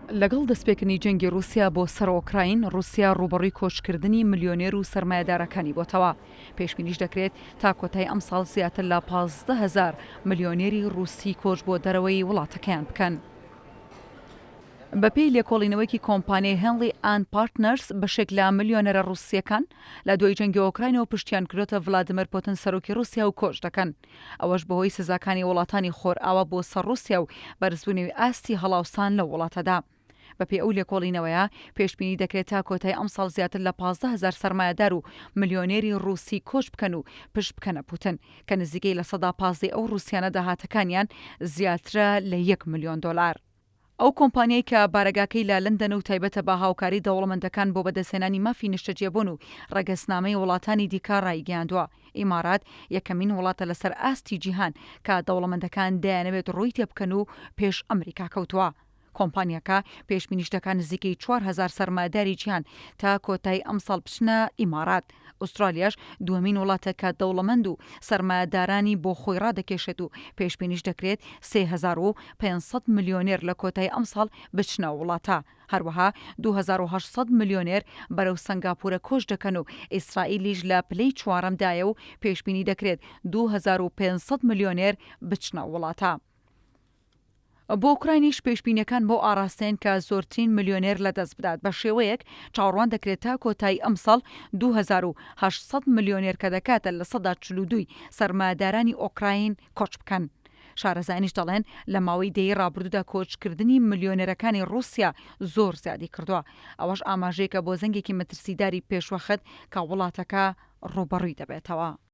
لەگەڵ دەستپێکردنی جەنگی ڕووسیا بۆ سەر ئۆکراین، ڕووسیا ڕووبەڕووی کۆچکردنی ملیۆنێر و سەرمایەدارەکانی بۆتەوە. پێشبینیش دەکرێت تا کۆتای ئەمساڵ زیاتر لە 15,000 ملیۆنێری ڕووسی کۆچ بۆ دەرەوەی وڵاتەکەیان بکەن. بەپێی لێکۆڵینەوەیەکی کۆمپانیای هێنڵی ئاند پارتنەرس، بەشێک لە ملیۆنێرە ڕووسییەکان لە دوای جەنگی ئۆکراینەوە پشتیان کردۆتە ڤلادیمێر پوتن سەرۆکی ڕووسیا و کۆچ دەکەن. ئەوەش بەهۆی سزاکانی وڵاتانی خۆرئاوا بۆ سەر ڕووسیا و بەرزبوونەوی ئاستی هەڵاوسان لەو وڵاتەدا. بەپێی ئەو لێکۆڵینەوەیە، پێشبینی دەکرێت تا کۆتای ئەمساڵ زیاتر لە 15,000 سەرمایەدار و ملیۆنێری ڕووسی کۆچ بکەن و پشت بکەنە پوتن، کە نزیکەی 15% ی ئەو ڕووسیانە داهاتەکانیان زیاترە لە یەک ملیۆن دۆلار. ئەو کۆمپانیای کە بارەگاکەی لە لەندەنە و تایبەتە بە هاوکاری دەوڵەمەندەکان بۆ بەدەستهێنانی مافی نیشتەجێبوون و ڕەگەزنامەی وڵاتانی دیکە ڕایگەیاندووە، ئیمارات یەکەمین وڵاتە لەسەر ئاستی جیهان کە دەوڵەمەندەکان دەیانەوێت ڕووی تێبکەن و پێش ئەمریکا کەوتووە. کۆمپانیاکە پێشبینیش دەکات نزیکەی 4000 سەرمایەداری جیهان تا کۆتایی ئەمساڵ بچنە ئیمارات. ئوسترالیاش دووەمین وڵاتە کە دەوڵەمەند و سەرمایەدارانی بۆ خۆی ڕادەکێشێت و پێشبینیش دەکرێت 3500 ملیۆنێر لە کۆتایی ئەمساڵ بچنە ئەو وڵاتە. هەروەها 2800 ملیۆنێر بەرەو سەنگاپورە کۆچ دەکەن و ئیسرائیلیش لە پلەی چوارەمدایە و پێشبینی دەکرێت 2500 ملیۆنێر بچنە ئەو وڵاتە. بۆ ئۆکراینیش پێشبینیەکان بەو ئاڕاستەیەن کە زۆرترین ملیۆنێر لەدەست بدات، بە شێوەیەک چاوەڕوان دەکرێت تا کۆتایی ئەمساڵ 2800 ملیۆنێر کە دەکاتە 42% ی سەرمایەدارانی ئۆکراین کۆچ بکەن. شارەزایانیش دەڵێن لە ماوەی دەیەی ڕابردوودا کۆچکردنی ملیۆنێرەکانی ڕووسیا زۆر زیادی کردووە، ئەوەش ئاماژەیەکە بۆ زەنگێکی مەترسیداری پێشوەخت کە وڵاتەکە ڕووبەڕووی دەبێتەوە.